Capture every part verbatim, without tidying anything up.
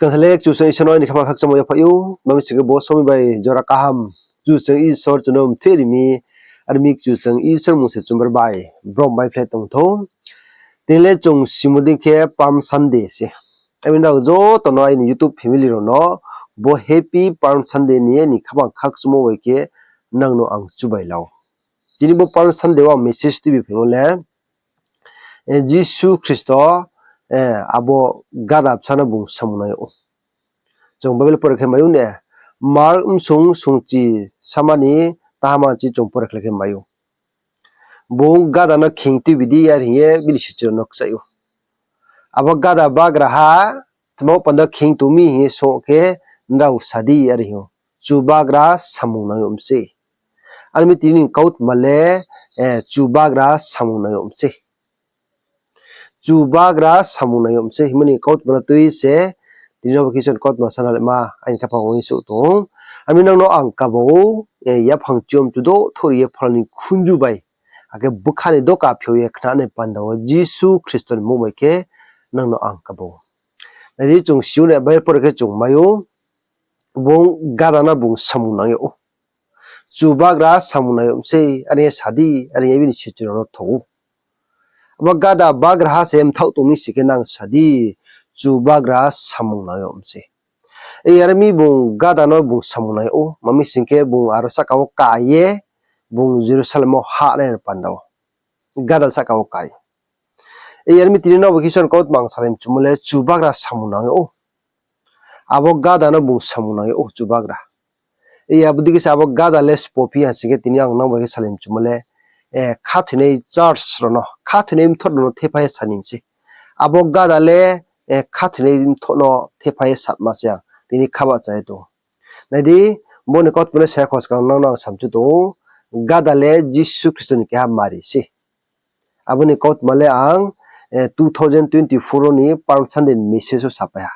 Kthale Kchusoyang Isor no aini khaphang khakchangmo yaphaih ou, mami sing khe bo somoing bai jora kaham Kchusoyang Isor chung no mthoi ri mi, ar mi Kchusoyang Isor mung se chumbar bai brom bai phlai tong thou. Tini le chung simo dei khe Palm Sunday se. Ami nrao joto no aini YouTube family rao no bo Happy Palm Sunday ni aini khaphang khakchangmo bai khe nang no ang chubai la ou. Tini bo Palm Sunday wo ang message tuibi phaimo le, Jisu Khristo abo gada bsa no bung samung nai ou. Chung Bible pore khe mai ou ne, Mark bsung sungchi sama ni tahamchi chung pore khlai khe mai ou. Bung gada no kheng tuibi di are hing ye bini sichu rao no kchaih ou. Abo gada bagraha tma panda kheng tong mi hing ye sung khe, nrao sa di are hing ou, Chubagra samung nang yag mi sei. Ar mi tini ni kautma le, Chubagra samung nang yag mi sei. Chubagra samung nang yag mi sei hingmo ni kautma no tui se, tini no bo khe Isor ni kautma sana le ma aini khaphang uaingsouh tong ou. Ar mi nang no ang kaba ou, yaphang chiom chudo thori ye phola ni khunju bai, akhe bkha ni doka phiao ye khnanai panda wo Jisu Khristo ni mmung bai khe nang no ang kaba ou. Nai di, chung si ou ne, Bible pore khe chung mai ou, bung gada no bung samung nang yag ou. Chubagra samung nang yag mi sei, are ye sa di, are ye bini sichu rao no thou ou. Abo gada bagraha se mthaoh tong mi sing khe nang sa di, Chubagra samung nang yag mi sei. Yar mi bung gada no bung samung nang yag ou, mami sing khe bung aro sahka wo ka ye, bung Jerusalem wo hah nai panda wo. Gada sahka wo ka ye. Yar mi tini no bo khe Isor ni kautma ang salai mchumo le Chubagra samung nang yag ou. Abo gada no bung samung nang yag ou, Chubagra. Abo dei khe se abo gada le sbo phi ya sing khe tini ang nang bai khe salai mchumo le, khathoinai church rao no, khathoinai mthoh rao no thepha ye sa ni mi sei. Abo gada le, khathoinai mthoh no thepha ye satma se ang tini khabah cha ye tong ou. Nai di, bo ni kautma no sa ya khosgang nang no ang samchu tong ou, gada le Jisu Khristo ni keha mari sei. Abo ni kautma le ang two thousand twenty-four ni Palm Sunday ni message wo sapai ha.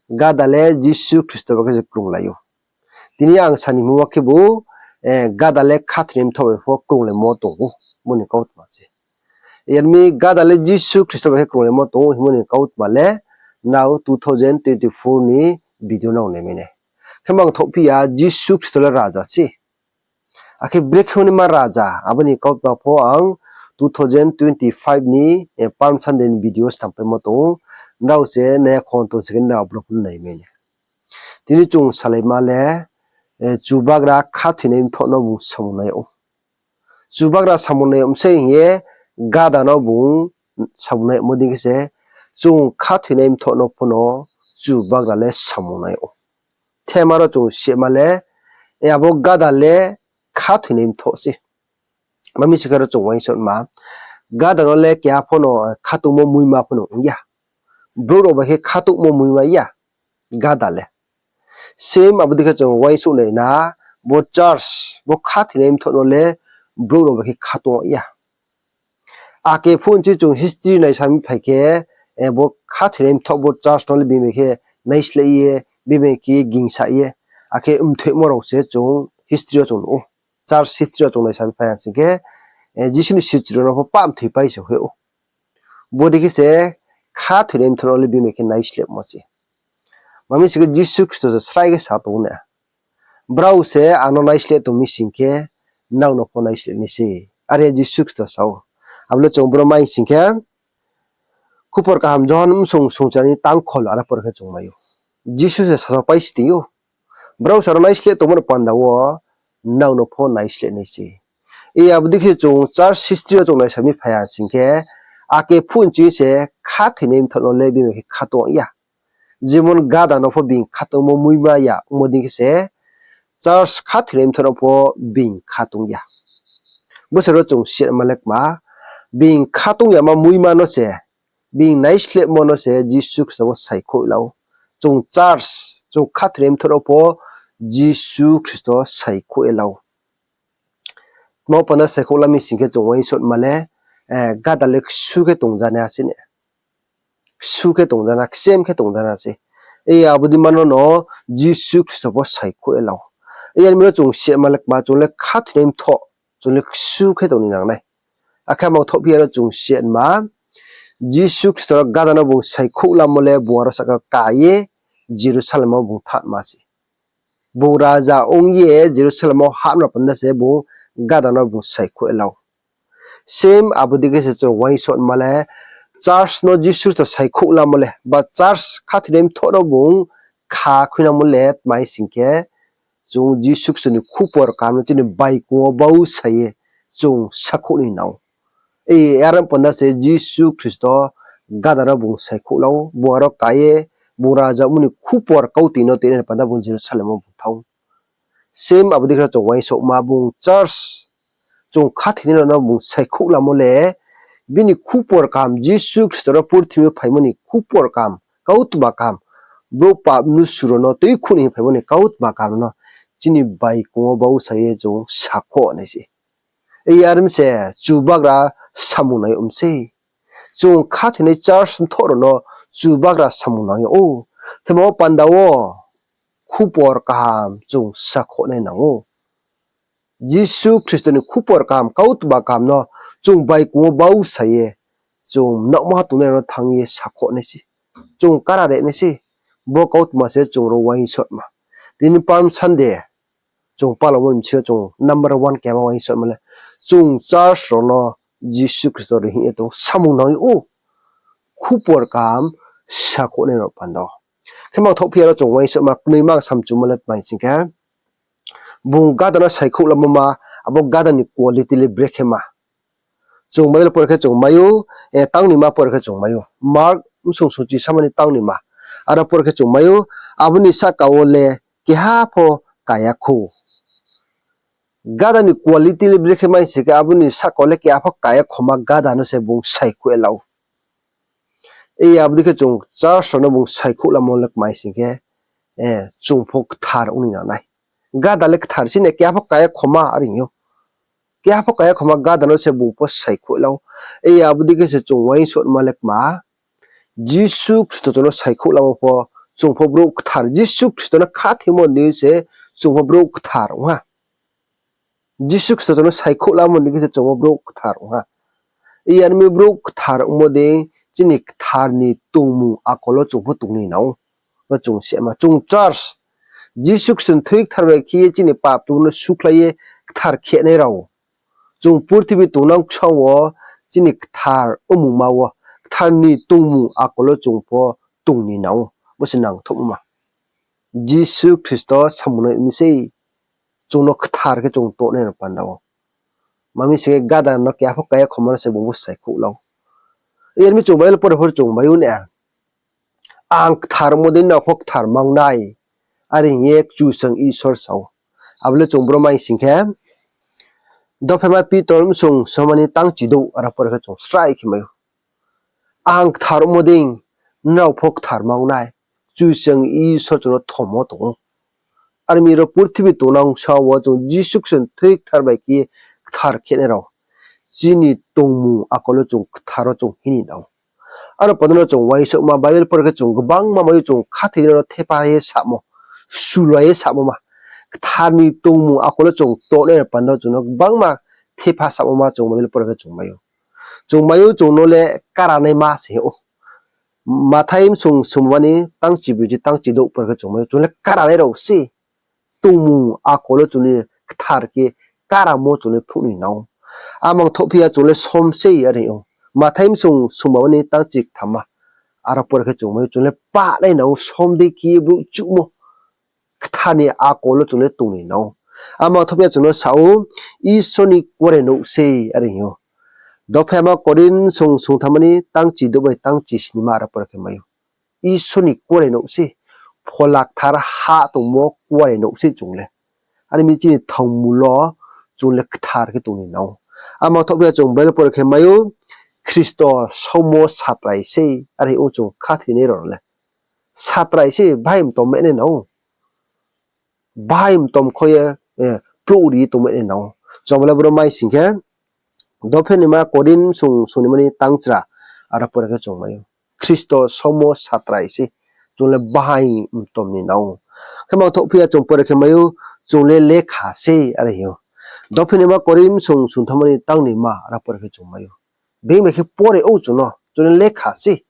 Gada le Jisu Khristo bai khe se krunglai ou. Tini ang sa ni hingmo khebu, gada le khathoinai mthoh bai pho krunglaimo tong ou, bo ni kautma se. Yar mi gada le Jisu Khristo bai khe krunglaimo tong ou hingmo ni kautma le nrao two thousand twenty-four ni video nrao naimai nai. Khe mang thohphi ya, Jisu Khristo le raja se. Akhe brekhe ni ma raja, abo ni kautma pho ang two thousand twenty-five ni Palm Sunday ni video snam paimo tong ou, nrao se nai ya khon tong se khe nrao abo pho naimai nai. Tini chung salaima le, Chubagra khathoinai mthoh no bung samung nai yag ou. Chubagra samung nai yag mi sei hing ye gada no bung samung nai yagmo dei khe se, chung khathoinai mthoh no pho no Chubagra le samung nai yag ou. Thema ro chung sima le, abo gada le khathoinai mthoh se. Mami sing khe ro chung uaingsouhma, gada no le keha pho no khatungmo muima pho no ong ya. Brouh rao bai khe khatungmo muima ya, gada le. Same abo dei khe chung uaingsouh nai na, bo church, bo khathoinai mthoh no le brouh rao bai khe khatung ya. Ake phuh nchi chung history naisa mi phai khe, bo khathoinai mthoh bo church no le bini bai khe naisleh ye, bini bai khe gingsa ye, akhe mthoimo rao se chung history yo chung nuh ou. Church history yo chung naisa mi phai ha sing khe, Jisu ni sichu rao no pho pah mthoipai se hoih ou. Bodei khe se khathoinai mthoh no le bini bai khe naislehmo se. Mami sing khe Jisu Khristo se srai khe sa tong ou na, brao se ang no naisleh tong mi sing khe, nrao no pho naisleh nai se. Are Jisu Khristo sa ou. Abo le chung bro mai sing khe, Khupor Kaham Johon bsung sungchar ni tangkhol aro pore khe chung mai ou. Jisu se sasaopai sting ou. Brao se aro naisleh tongmo ni panda wo nrao no pho naisleh nai se. Abo dei khe chung church history yo chung naisa mi phai ha sing khe, ake phuh nchi se khathoinai mthoh no le bini bai khe khatung ya. Jemon gada no pho bini khatungmo muima ya ongmo dei khe se, church khathoinai mthoh no pho bini khatung ya. Bo se ro chung sima le kma, bini khatung yama muima no se, bini naislehmo no se Jisu Khristo bo saikhouh la ou. Chung church, chung khathoinai mthoh no pho Jisu Khristo saikhouh ye la ou. Tma panda saikhouh la mi sing khe chung uaingsouhma le, gada le ksu khe tongjanai ha se ne. Ksu khe tongjanai, kchem khe tongjanai se. Abo dei ma no no Jisu Khristo pho saikhouh ye la ou. Yar mi no chung sima le kma, chung le khathoinai mthoh, chung le ksu khe tong ni nang nai. Akhe mang thohphi ya no chung sima, Jisu Khristo gada no bung saikhouh lamo le bung aro sahka ka ye, Jerusalem wo bung thanngma se. Bung raja ong ye Jerusalem wo hahmra panda se bung gada no bung saikhouh lau. Same abo dei khe se chung uaingsouhma le, church no Jisu Khristo saikhouh lamo le, ba church khathoinai mthoh no bung kha khuinangmo le tma hing khe, chung Jisu Khristo ni khupor kaham no chini baikong wo bau sa ye chung sakhouh ni nang ou. Are panda se Jisu Khristo gada no bung saikhouh lau, bung aro ka ye, bung raja ongmo ni khupor kautoi no tini panda bung Jerusalem wo bung thanng ou. Same abo dei khe chung uaingsouhma bung church, chung khathoinai rao no bung saikhouh lamo le, bini khupor kaham, Jisu Khristo no purthimbi yo phaimo ni khupor kaham, kautma kaham, brouh pap mnusu rao no tuikhouh ni phaimo ni kautma kaham no chini baikong wo bau sa ye chung sakhouh nai se. Are mi se Chubagra samung nang yag mi sei. Chung khathoinai church mthoh rao no Chubagra samung nang yag ou. Thema wo panda wo khupor kaham chung sakhouh nai nang ou. Jisu Khristo ni khupor kaham, kautma kaham no chung baikong wo bau sa ye, chung naohmo ha tongnai rao no thanng ye sakhouh nai se. Chung kara re nai se. Bo kautma se chung rao uaingsouhma. Tini Palm Sunday, chung palamo ni bsing yo chung number one kema uaingsouhma le, chung church rao no Jisu Khristo ri hing ye tong samung nang yag ou. Khupor kaham sakhouh nai rao panda wo. Khe mangthoh phi ya ro chung uaingsouhma knoima ang samchumo le tma hing khe, bung gada no saikhouh lamo ma, abo gada ni quality le brekhe ma. Chung Bible pore khe chung mai ou, tang ni ma pore khe chung mai ou. Mark bsung sungchi samani tang ni ma. Aro pore khe chung mai ou, abo ni sahka wo le keha pho kaya khou. Gada ni quality le brekhe mai sing khe, abo ni sahka wo le keha pho kaya khoma gada no se bung saikhouh lau. Abo dei khe chung church rao no bung saikhouh lamo le kmai sing khe, chung pho kthar ong ni nang nai. Gada le kthar si nai, keha pho kaya khoma are hing ou. Keha pho kaya khoma gada no se bung pho saikhouh lau. Abo dei khe se chung uaingsouhma le kma, Jisu Khristo chung no saikhouh lamo pho, chung pho brouh kthar. Jisu Khristo no khathoimo ni se chung pho brouh kthar ong ha. Jisu Khristo chung no saikhouh lamo ni khe se chung pho brouh kthar ong ha. Are mi brouh kthar ongmo dei, chini kthar ni tongmung akol wo chung pho tong ni nang ou. Bo chung sema, chung church, Jisu Khristo ni thoi kthar bai khe ye chini pap tong no sukhlai ye kthar khe nai rao, chung purthimbi tongnang bsong wo chini kthar ongmungma wo, kthar ni tongmung akol wo chung pho tong ni nang ou. Bo se nangthouhma. Jisu Khristo samung nai mi sei, chung no kthar khe chung tongnai rao panda wo. Mami sing khe gada no keha pho kaya khoma no se bung pho saikhouh lau. Are mi chung Bible pore pore chung mai ou na, ang kthar ongmo dei nrao pho kthar mang nai, are hing ye Kchusoyang Isor sa ou. Abo le chung bro mai sing khe, Dophaima Pitor bsung somani tang chidouh aro pore khe chung srai khe mai ou. Ang kthar ongmo dei nrao pho kthar mang nai, Kchusoyang Isor chung no thomo tong ou. Are mi ro purthimbi tongnang bsong wo chung Jisu Khristo ni thoi kthar bai khe kthar khe nai rao, chini tongmung akol wo chung kthar wo chung hing ni nang ou. Aro panda no chung uaingsouhma Bible pore khe chung gbangma mai ou, chung khathoinai no thepha ye samo, sulai ye samo ma. Kthar ni tongmung akol wo chung tongnai panda wo chung no gbangma thepha samo ma chung Bible pore khe chung mai ou. Chung mai ou, chung no le karanaima se ou. Mathai bsung somani tang chibroi chi tang chidouh pore khe chung mai ou, chung le karanai rao se. Tongmung akol wo chung ni kthar khe karamo chung le phnuh ni nang ou. Amang thohphi ya chung le som sei are ou. Mathai bsung somani tang chi kthamma. Aro pore khe chung mai ou, chung le pahnai nang ou, som dei khe brouh chuhmo. Kthar ni akol wo chung le tong ni nang ou. Amang thohphi ya chung no sa ou, Isor ni kuarenouh sei are hing ou. Dophaima Korinth bsung sungthammani tang chidouh bai tang chisnima aro pore khe mai ou. Isor ni kuarenouh sei, Phola Kthar ha tongmo kuarenouh sei chung le. Are mi chini thangmul wo chung le kthar khe tong ni nang ou. Amang thohphi ya chung Bible pore khe mai ou, Khristo saomo satrai sei, are hing ou chung khathoinai rao le. Satrai se bahai mtom mai nai nang ou. Bahai mtom kho ye, plouh ri tongmai nai nang ou. Chung le bro mai sing khe, Dophaima Korinth bsung sungnaimani tang chra, aro pore khe chung mai ou. Khristo saomo satrai se, chung le bahai mtom ni nang ou. Khe mangthohphi ya chung pore khe mai ou, chung le lekha sei are hing ou. Dophaima Korinth bsung sungthammani tang nima aro pore khe chung mai ou. Being bai khe pore ou chung no, chung le lekha sei.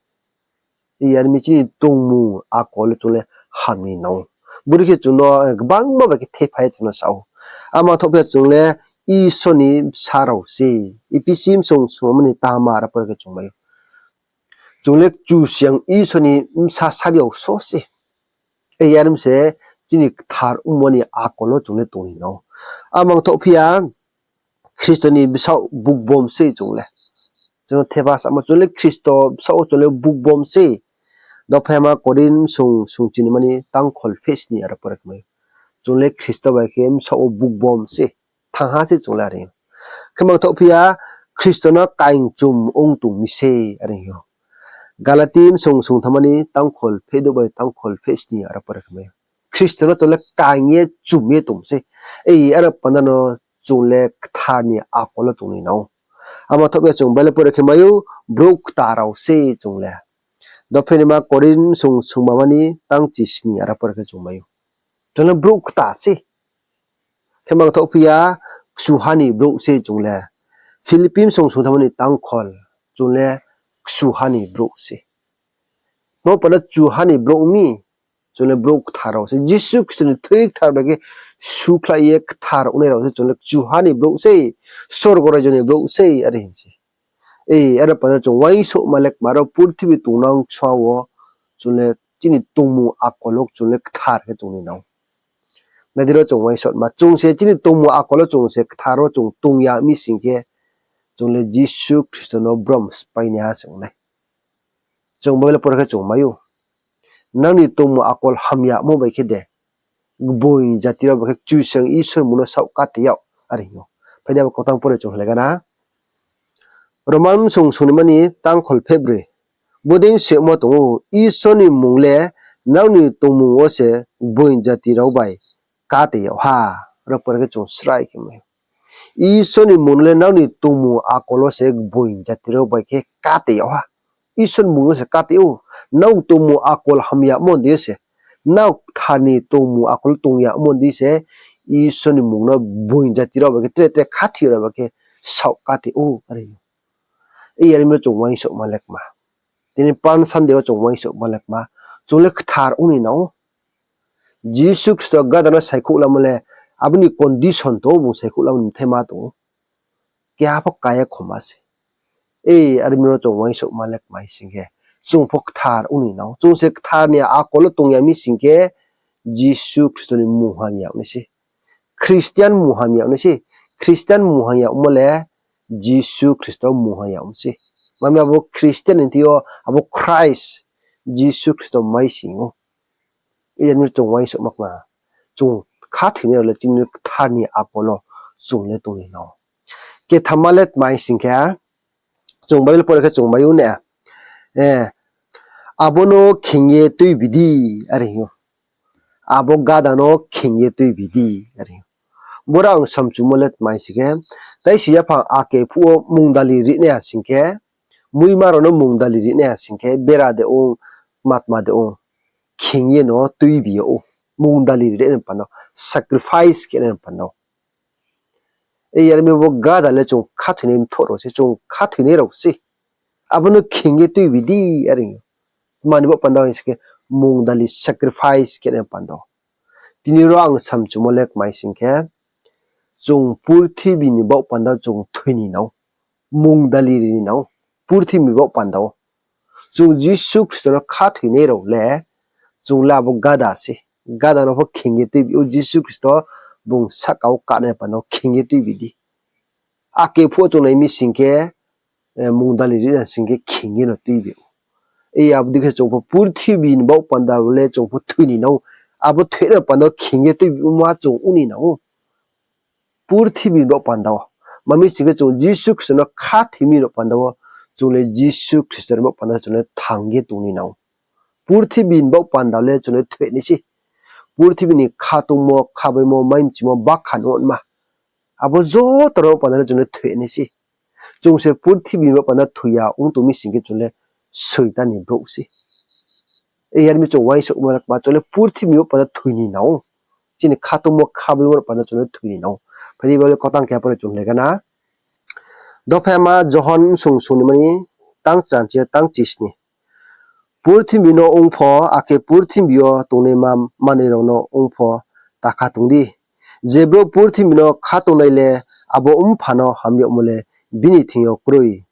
Are mi chini tongmung akol le chung le ham ni nang ou. Bori khe chung no gbangma bai khe thephai ye chung no sa ou. Amang thoh phi ya chung le Isor ni bsa rao se. Ephesi bsung sungma ni tama aro pore khe chung mai ou. Chung le Kchusoyang Isor ni bsa sari yag so se. Ei are mi se chini kthar ongmo ni akol wo chung le tong ni nang ou. Amang thoh phi ya Khristo ni bsaoh bukbom se chung le. Chung no thepha samo chung le Khristo bsaoh wo chung le bukbom se. Dophaima Korinth sung, sung chinimani tangkhol pheh sni aro pore khe mai ou. Chung le Khristo bai khe bsaoh wo bukbom se. Thangha se chung le are. Khe mang thoh phi ya Khristo no kaingchum ong tong mi se are ou. Galati bsung sung thamani tangkhol pheh dou bai tangkhol pheh sni aro pore khe mai ou. Khristo no chung le kaing ye chum ye tong se. Ei aro panda no chung le kthar ni akol wo tong ni nang ou. Amang thoh phi ya chung Bible pore khe mai ou, brouh kthar rao se chung le. Dophaima Korinth sung sungba mani tangchisni aro pore khe chung mai ou. Chung le brouh kthar se. Khe mang thoh phi ya kchuha ni brouh se chung le. Philippi bsung sung thamani tangkhol, chung le kchuha ni brouh se. Mo panda kchuha ni brouh mi, chung le brouh kthar rao se. Jisu Khristo ni thoi kthar bai khe sukhlai ye kthar ongnai rao se chung le kchuha ni brouh se, sorgo raijo ni brouh se are hing se. Ei, aro panda chung uaingsouhma le kma ro purthimbi tongnang sua wo, chung le chini tongmung akol wo chung le kthar khe tong ni nang ou. Nai di ro chung uaingsouhma, chung se chini tongmung akol wo chung se kthar wo chung tong ya mi sing khe, chung le Jisu Khristo no brom sphái naiha se ong nai. Chung Bible pore khe chung mai ou. Nang ni tongmung akol hamyamo bai khe de, gboing jati rao bai khe Kchusoyang Isor mung no saoh kate yag, are hing ou. Phai di abo kautang pore chung le gana. Roman bsung sungnimani tangkhol phehbroi. Bodei se mo tong ou, Isor ni mung le nrao ni tongmung wo se gboing jati rao bai kate yag ha. Aro pore khe chung srai khe mai ou. Isor ni mung le nrao ni tongmung akol wo se gboing jati rao bai khe kate yag ha. Isor ni mung no se kate ou, nrao tongmung akol hamyamo dei yo se, nrao kthar ni tongmung akol tong yamo dei se, Isor ni mung no gboing jati rao bai khe tre tre khathoi rao bai khe saoh kate ou, are ou. Ei are mi ro chung uaingsouhma le kma. Tini Palm Sunday wo chung uaingsouhma le kma. Chung le kthar ong ni nang ou. Jisu Khristo gada no saikhouh lamo le, abo ni condition tong ou, bung saikhouh lamo ni bthai ma tong ou. Keha pho ka ya khoma se. Ei, are mi ro chung uaingsouhma le kma hing sing khe, chung pho kthar ong ni nang ou. Chung se kthar ni akol wo tong ya mi sing khe, Jisu Khristo ni mungha ni yag nai se. Christian mungha ni yag nai se. Christian mungha ni yagmo le Jisu Khristo mungha ni yag se. Mami abo Christian ni thing yo abo Christ, Jisu Khristo mai sing ou. Iyar mi chung uaingsouhma kma. Chung khathoinai rao le chini kthar ni akol wo chung le tong ni nang ou. Kethamma le tma hing sing khe, chung Bible pore khe chung mai ou ne, abo no kheng ye tuibi di, are hing ou. Abo gada no kheng ye tuibi di, are hing ou. Boro ang samchumo le tma hing sing khe, taisi yaphang ake phuh wo mungdali rinaiha sing khe, muima rao no mungdali rinaiha sing khe, bera de ong, tma tma de ong, kheng ye no tuibi yag ou. Mungdali rinai panda wo, sacrifice khe nai panda wo. Iyar mi bo gada le chung khathoinai mthoh rao se, chung khathoinai rao se. Abo no kheng ye tuibi di, are hing ou. Tma ni baoh panda wo hing sing khe, mungdali sacrifice khe nai panda wo. Tini ro ang samchumo le kma hing sing khe, chung purthimbi ni baoh panda wo chung thoi ni nang ou. Mungdali ri ni nang ou. Purthimbi baoh panda wo. Chung Jisu Khristo no khathoinai rao le, chung le abo gada se. Gada no pho kheng ye tuibi ou, Jisu Khristo bung sahka wo kanai panda wo kheng ye tuibi di. Ake phuh wo chung nai mi sing khe, mungdali rinaiha sing khe kheng ye no tuibi ou. Abo dei khe chung pho purthimbi ni baoh panda wo le chung pho thoi ni nang ou. Abo thoinai panda wo kheng ye tuibi ma chung ong ni nang ou. Purthimbi ni baoh panda wo. Mami sing khe chung Jisu Khristo no khathoi mi ni baoh panda wo, chung le Jisu Khristo ni baoh panda wo chung le thang ye tong ni nang ou. Purthimbi ni baoh panda wo le chung le thoi nai se. Purthimbi ni khatungmo, khabaimo, mai mchimo, bakha no ma. Abo joto ni baoh panda wo le chung le thoi nai se. Chung se purthimbi ni baoh panda thoi ya ong tong mi sing khe chung le Soitan ni brouh se. Iyar mi chung uaingsouhma le kma, chung le purthimbi ni baoh panda thoi ni nang ou. Chini khatungmo, khabaimo ni baoh panda chung le thoi ni nang ou. Phai di Bible kautang keha pore chung le gana. Dophaima Johon bsung sungnimani tangcham chi yo tangchisni. Purthimbi no ong pho, akhe purthimbi yo tongnaima manoi rao no ong pho, ta kha tong di. Je brouh purthimbi no kha tongnai le, abo Mpha no ham yagmo le bini thing yo kroi.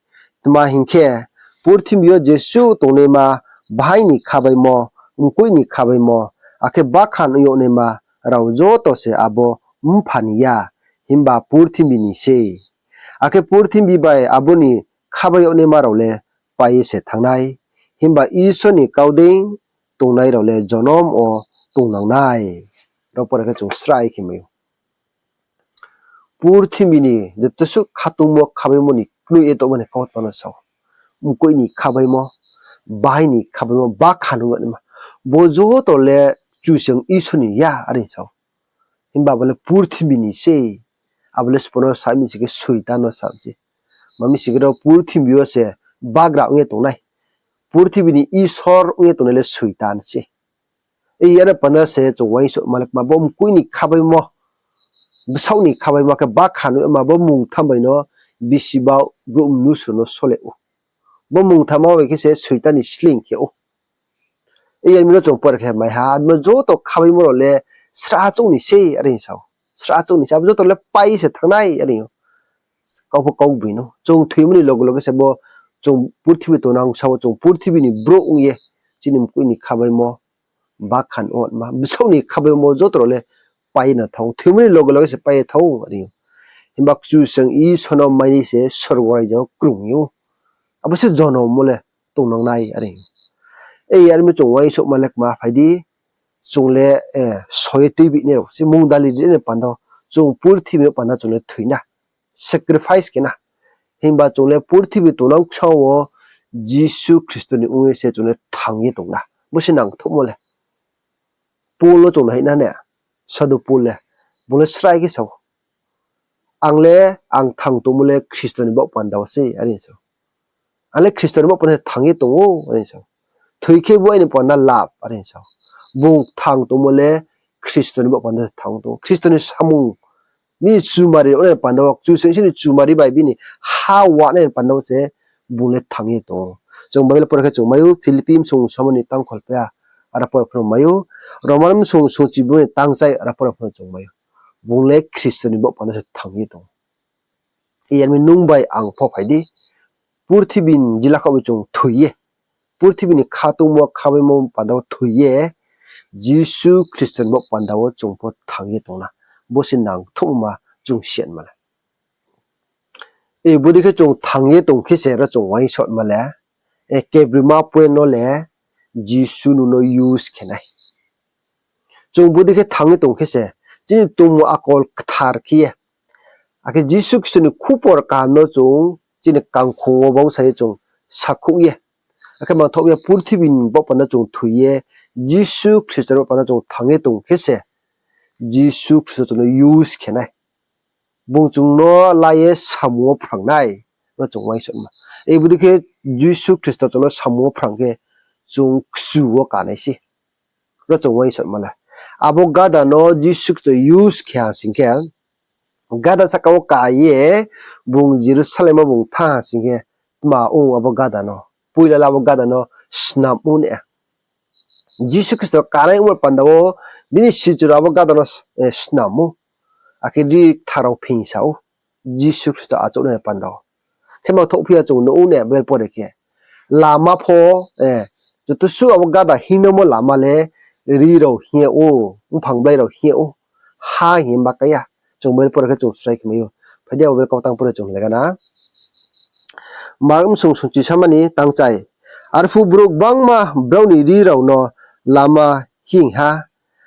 Tma hing khe, purthimbi yo jesuh tongnaima, bahai ni khabaimo, mkoih ni khabaimo, akhe bakhan ong yagnaima rao joto se abo Mpha ni ya, himba purthimbi ni sei. Akhe purthimbi bai abo ni khabai yagnaima rao le pai ye se thanng nai, himba Isor ni kau dei tongnai rao le jonom wo tongnang nai. Ro pore khe chung srai khe mai ou. Purthimbi ni joto suh khatungmo khabaimo ni knoih ye tongmo ni kautma no sa ou. Mkoih ni khabaimo, bahai ni khabaimo, bakhan ong yagnaima. Bo joto le Kchusoyang Isor ni ya, are sa ou. Himba abo le purthimbi ni sei. Abo le sbo no sa mi sing khe Soitan no sa mi se. Ma mi sing khe ro purthimbi yo se bagra ong ye tongnai. Purthimbi ni isor ong ye tongnai le Soitan se. Ei yare panda se chung uaingsouhma le kma bo mkoih ni khabaimo, bsaoh ni khabaimo khe bakhan ong yama bo mungtham bai no bisi ba brouh mnusu no sole ou. Bo mungtham bai khe se Soitan ni sleing khe ou. Ei yar mi no chung pore khe mai ha, abo joto khabaimo rao le srahchouh ni sei, are sa ou. Srahchouh ni sei, abo joto le pai se thanng nai, are ou. Kau pho kau boi no. Chung thoimo ni loge loge se bo chung purthimbi tongnang sa ou, chung purthimbi ni brouh ong ye, chini mkoih ni khabaimo, bakhan ong yama, bsaoh ni khabaimo joto rao le pai ye no thanng ou. Thoimo ni loge loge se pai ye thanng ou, are ou. Himba Kchusoyang Isor no mainai se sorgo raija wo krung ou. Abo se jonom wo le tongnang nai, are ou. Ei yar mi chung uaingsouhma le kma phai di, chung le, eh, soi ye tuibi nai rao se mungdali ri nai panda, chung purthimbi yo panda chung le thoi na, sacrifice khe na. Himba chung le purthimbi tongnang ksang wo Jisu Khristo ni ong ye se chung le thang ye tong na. Bo se nangthouhmo le. Pol no chung nai na ne, sadu Pol le, bung le srai khe sa ou. Ang le, ang thang tongmo le Khristo ni baoh panda wo se, are sa ou. Ang le Khristo ni baoh panda se thang ye tong ou, are sa ou. Thoi khe bo aini panda lap, are sa ou. Bung thang tongmo le Khristo ni baoh panda se thang tong ou. Khristo ni samung, bini chumari ongnai panda wo, Kchusoyang Isor ni chumari bai bini ha wanai panda wo se bung le thang ye tong ou. Chung Bible pore khe chung mai ou, Philippi bsung samo ni tangkhol pha, aro pore pho no mai ou, Roman bsung sungchibo ni tangchai, aro pore pho no chung mai ou. Bung le Khristo ni baoh panda se thang ye tong ou. Yar mi nung bai ang pho phai di, purthimbi ni jila khaoh bai chung thoi ye, purthimbi ni khatungmo khabaimo panda wo thoi ye, Jisu Khristo ni baoh panda wo chung pho thang ye tong na. Bo se nangthouhma chung siatma le. E, bodei khe chung thang ye tong khe se ro chung uaingsouhma le, e, kebrima point no le Jisu nung no use khe nai. Chung bodei khe thang ye tong khe se, chini tongmung akol kthar khe ye, akhe Jisu Khristo ni khupor kaham no chung chini kangkhong wo bausa ye chung sakhouh ye, akhe mangthouh ye purthimbi ni baoh panda chung thoi ye, Jisu Khristo ni baoh panda chung thang ye tong khe se, Jisu Khristo chung no use khe nai. Bung chung no la ye samung wo phrang nai, ro chung uaingsouhma. E, bodei khe Jisu Khristo chung no samung wo phrang khe chung kchu wo ka nai se. Ro chung uaingsouhma le. Abo gada no Jisu Khristo use khe ha sing khe, gada sahka wo ka ye bung Jerusalem wo bung thanng ha sing khe, tma ong abo gada no. Poila le abo gada no snam ong ne. Jisu Khristo kanai ongmo panda wo bini sichu rao abo gada no, eh, snam ou. Akhe ri kthar rao phingsa ou. Jisu Khristo achouhnai panda wo. Khe mangthouh phi ya chung nuh ou ne Bible pore khe. Lama pho, eh, joto suh abo gada hingnomo lama le ri rao hing ye ou, mphang blai rao hing ye ou. Ha hing ye ma kai ya. Chung Bible pore khe chung srai khe mai ou. Phai di abo Bible kau tang pore chung le gana. Mark bsung sungchi sama ni tangchai. Arphuh brouh gbangma brao ni ri rao no lama hing ha.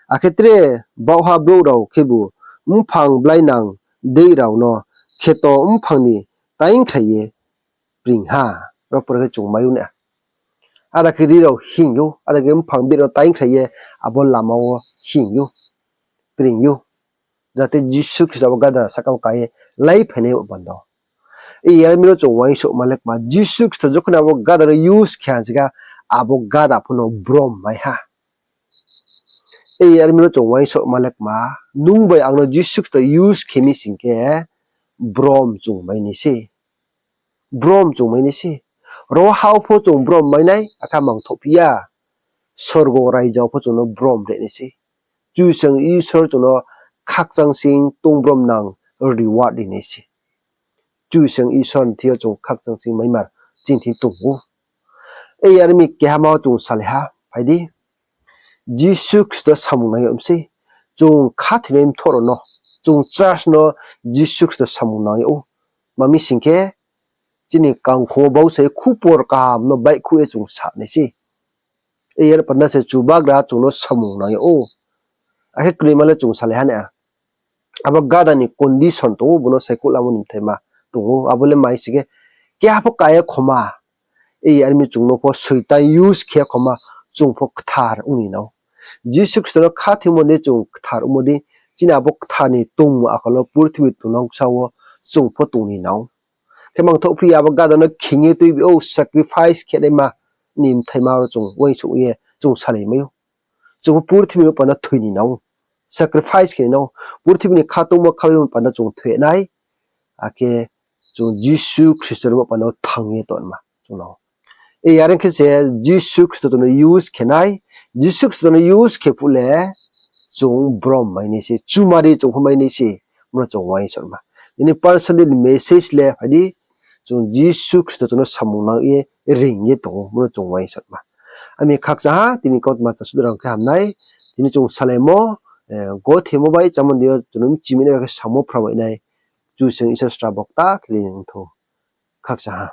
Akhe tre baohha brouh rao khebu mphang blainang deih rao no kheto mphang ni taingkhrai ye pring ha. Ro pore khe chung mai ou na. Ada khe ri rao hing ou, ada khe mphang deih rao taingkhrai ye abo lama wo hing ou, pring ou. Jate Jisu Khristo abo gada sahka wo ka ye laiphainai panda wo. E yar mi no chung uaingsouhma le kma, Jisu Khristo jokhon abo gada no use khe ha sing khe, abo gada pho no brom mai ha. E yar mi no chung uaingsouhma le kma, nung bai ang no Jisu Khristo use khe mi sing khe, brom chung mai nai se. Brom chung mai nai se. Ro ha wo pho chung brom mai nai, akhe mangthouhphi ya. Sorgo raija wo pho chung no brom ri nai se. Kchusoyang Isor chung no khakchang sing tong brom nang reward ri nai se. Kchusoyang Isor ni thing yo chung khakchang sing maimar chini thing tong ou. Ei are mi kehama wo chung salai ha, phai di. Jisu Khristo samung nang yag mi sei. Chung khathoinai mthoh rao no, chung church no Jisu Khristo samung nang yag ou. Tma mi sing khe, chini kangkho wo bau sai khupor kaham no baihkhouh ye chung sa nai se. Ei are panda se Chubagra chung no samung nang yag ou. Akhe kroima le chung salai ha nai a. Abo gada ni condition tong ou, bo no saikhouh lamo ni mthaima tong ou. Abo le mai sing khe, keha pho ka ye khoma. Ei are mi chung no pho Soitan use khe khoma, chung pho kthar ong ni nang ou. Jisu Khristo no khathoimo dei chung kthar ongmo dei, chini abo kthar ni tongmung akol wo purthimbi tongnang ksa wo chung pho tong ni nang ou. Khe mangthouhphi ya, abo gada no khing ye tuibi ou, sacrifice khe naima ni mthaima ro chung uaingsouh ye chung salai mai ou. Chung pho purthimbi no panda thoi ni nang ou. Sacrifice khe ni nang ou. Purthimbi ni khatungmo khabaimo panda chung thoi nai. Akhe chung Jisu Khristo ni panda thang ye tongma chung nang ou. Ei are khe se Jisu Khristo chung no use khe nai. Jisu Khristo no use khe phuh le chung brom mai nai se, chumari chung pho mai nai se, bo no chung uaingsouhma. Nini personal message le phai di, chung Jisu Khristo chung no samung nang ye reing ye tong ou, bo no chung uaingsouhma. Ami khakchang ha, tini kautma cha sudrang khe ham nai, tini chung salaimo, eh, gothemo bai chámo dei yo chung no mchimi nai bai khe samo phramai nai, Kchusoyang Isor srabo kta khe le nang thou. Khakchang ha.